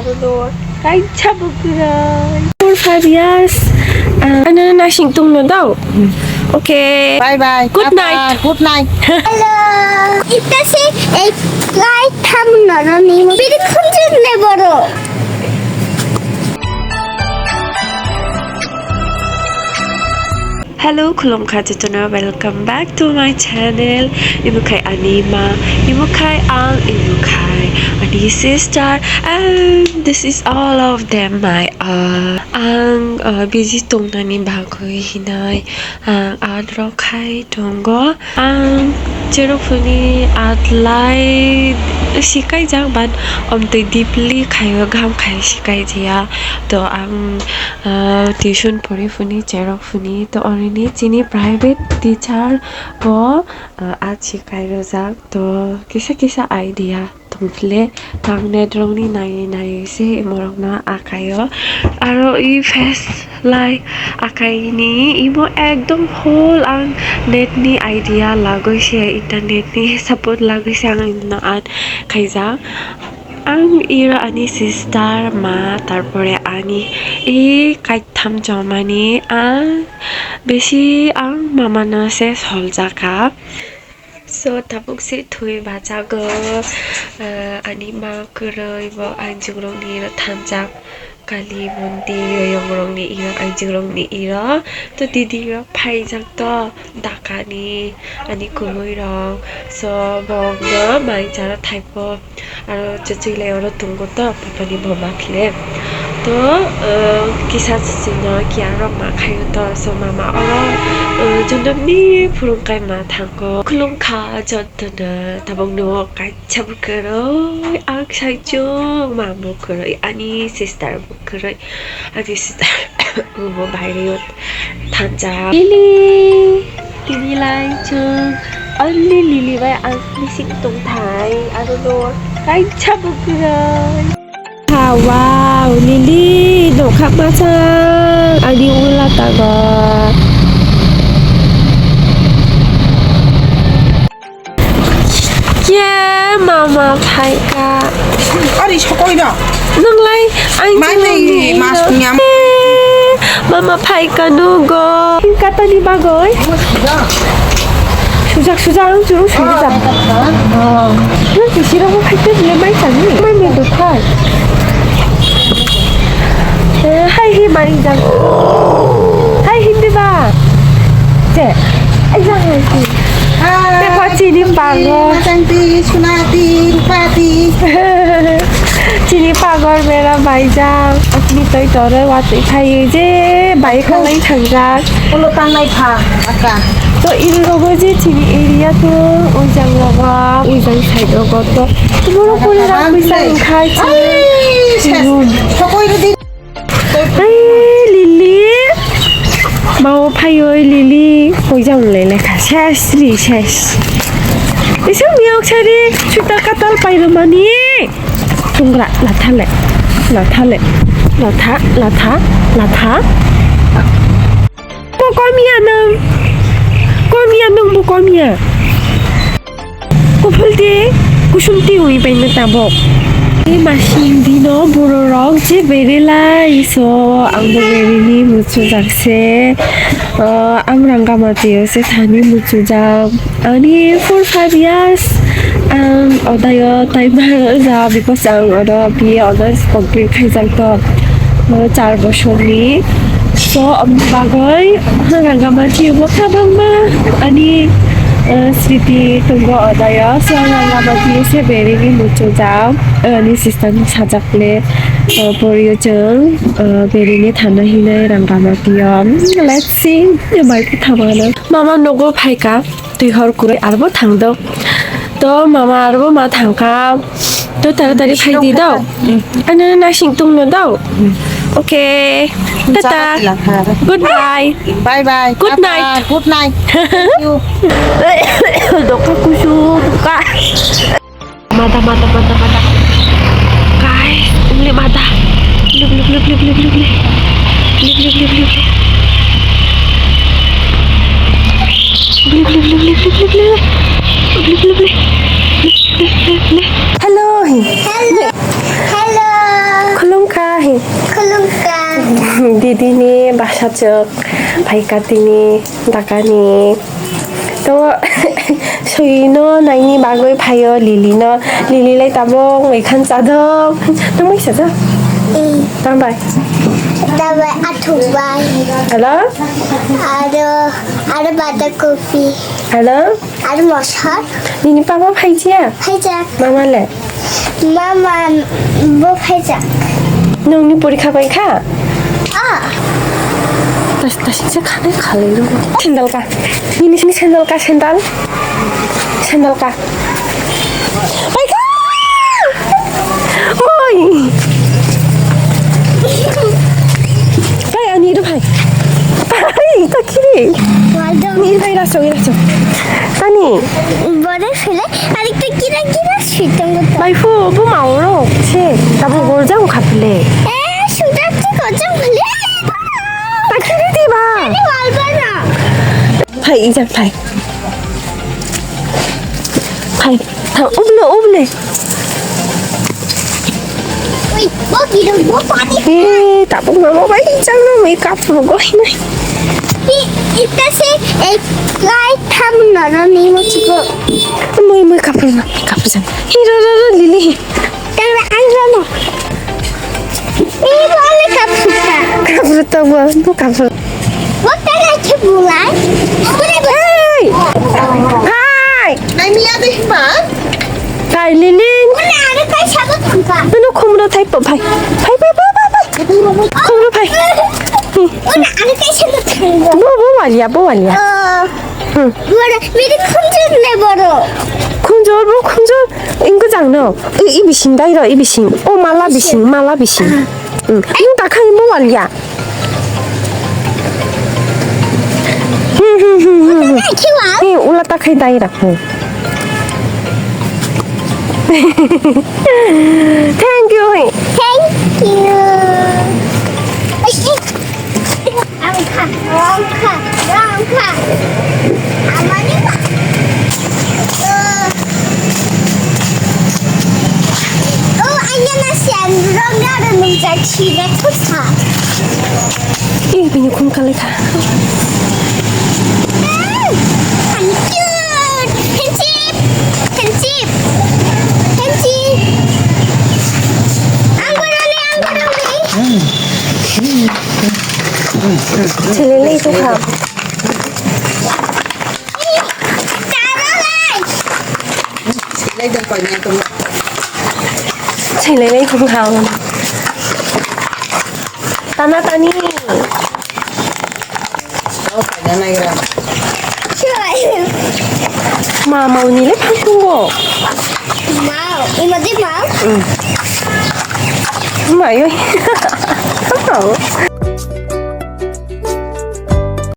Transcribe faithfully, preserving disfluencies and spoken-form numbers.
Kaisa bwkrwi. Four, five years. Ah, ano nasing tongno daw. Okay. Bye bye. Good night. Good night. Hello. Ita si ek lai tham noroni. Biri khunjin ne boro. Hello, khulumkha jotono, welcome back to my channel. Imo khai ani ma, imo khai ang, imo khai ani sister, and this is all of them my all. Ang, uh, busy tongnani bagwi hinai ang adrok khai tongo. Ang cherok phuni atlai sikai jak, but omtwi deeply khaio, gam khai sikai jaya. To ang, ah, tuition pori phuni, cherok phuni, to orini chini private teacher bo, ah, art sikai rojak, to kisa kisa idea tongphile, tang net rokni naiwi naiwi se imorokno akaio. Aro i face lai akaini imo ekdom whole ang net ni idea lagoi se, internet ni support lagoi se ang ino art khaijak. Ang iro ani sister, ma, tarpore ani i kaitham chomani, ang besi ang mamano se soljakha. So, tabuk se thwi bachago, ah, ani ma kwrwi bo aijukrokni iro thanjak, Kali mondir, yoyongrokni iro, aijukrokni iro, to didi rok phaijak to. Dakani ani kwmwi rok, so bokno mai chara thaipo, aro chuchulai oro tongo to papani boma khle. To, uh, kisa chuchulino kiya rok ma khaio to, so mama oro, uh, jonomni phurung kai ma thango. Khulumkha jotono, tabukno kaisa bwkhwrwi ang saichung ma bwkhwrwi ani sister bwkhwrwi. Ani sister bo baireo thansa. Lily, Lily lai chwng. Only Lily bai ang bising tongthai. Aro no kaisa bwkhwrwi. Ha, wow, Lily, nokha machang. Ani ula tago. Ye, mama phaikha. Ari sokoi no. Nwnglai, ang mani chini mas ro. Nyam. Eh, mama phaikha nugo. Katani bagoi. Sujak, sujak, ang churu sujak. Oh. Nang kisiro mo phaikha bile mai chani. Mai me do phai. Eh, hai hi mari jang. Hai hindi ba? Je, ai jang hai hi. Hai. Te ko chini pagor. Matangti, sunati, rupati. Chini pagor bera bai jang. Asni toi tore watwi khai je bai khalai thangjak. Ulo tangnai pha, aka. To iri rogo je chini area to ujang rogo, ujang side rogo to. Boro pore rak bisa khai chini. Ai, ses. Sokoi rodi. Ai, Lily. Bawo phaioi, Lily. Ujang le lekha. Ses ri, ses. Isang miyok sari, suta katal pairomani. Tungra, latha le. Latha le. Latha, latha, latha. Bo komiya nwng. Komiya nwng bo komiya. Kuphul ti, kusum ti ui bai no tabok. Ni masing dino bororok je berelai so ang bo berini muchujak se. Ah, ang rangama tio se thani muchujak. Ani four five years ang odayo time ja because ang odo B A honors complete khaijak to, uh, char bosorni. So, aboni bagwi rangama tio bo kwbangma ani, uh, sriti tongo odayo. So, rangama tio se berini muchujak, ani sister ni sajak le, uh, porio chwng, uh, berini thana hinai rangama tio. Let's see, mai thama no. Mama nogo phaika. Twi hor kwrwi arbo thangdo. To mama arbo ma thangkha. To taratari phai di do. Ano nasing tongno do. Okay. Tata. Goodbye. Bye bye. Good night. Good night. Thank you. Dokha kusu ka. Mada, mada, mada, mada. Guys, umli mada. Umli, umli, umli. Umli, umli, umli, umli. Umli, umli, umli, umli. Umli, umli, umli. Umli, umli, umli. Hello. Hello. Hello. Sachok, phaikha tini, dakani. To, soino naini bagwi phaio Lili no. Lili lai tabuk mui khan chajak. Nang mui sajak? Mm. Tang bai? Tang bai, athuk bai. Hello? Aro, aro bata kopi. Hello? Aro mosor. Nini papa phaijak? Phaijak. Mama le? Mama bo phaijak. Nongni porikha bai kha? Ah. Tas, tasik se khani khalai ro. Sandal ka. Nini sini sandal ka, sandal. Sandal ka. Bai kha. Oi. Bai ani ro bai. Bai ta kiri. Waldo. Ni bai raso, raso. Tani. Bore sile. Arikta kira kira sui tongo to. Bai phu, bo mauro se, tabo gorjang kha phile. Eh, suda to gorjang phile. Ta kiri di ba. Ani wal ba na. Phai, ijang phai. Phai, thang, uble, uble. Ui, bo giro, bo pani. Eh, tabuk mama bai chang no, mui kapur go hinai. Ita se, eh, kai tham no no ni mo chipo. Mui, mui kapur no, kapur jang. Hi ro, ro, ro, Lili hi. Tang ra ang ro no. Eh, bo ale kapur ta. Kapur ta bo, bo kapur. Bo ta na ke bulai. Hey! Hi! Nai mi ya de ba? Kai Lili. Ule, aro kai sabo thangkha. Nono khumro thai po phai. Phai, phai, phai, phai, phai. Khumro phai. Ule, aro kai sabo thangkha. Bo, bo walia, bo walia. Oh. Hmm. Boro, bini khunjur le boro. Khunjur, bo khunjur. Ingko jang no. I, i bising dai ro, i bising. O mala bising, mala bising. Hmm. Nung ta khai bo walia. Hmm, hmm, hmm, hmm, hmm. Ula ta khai dai ra. Hmm. Thank you. Thank you. Rongkha, rongkha, rongkha. Amani ba. Oh. Oh, anya na sian rong na da nung jak si na thusa. Eh, bini khun kalai kha. Mm, I'm cute. Hanchi, hanchi, hanchi. Ang goroni, ang goroni. Chilili tu kha. Chilai dong koi niya tum. Chilai lai tum khao. Tana tani. Oh, koi na nai ra. Ma, mau ni le phang tung go. Mau, ima di mau. Ma yo. Mau.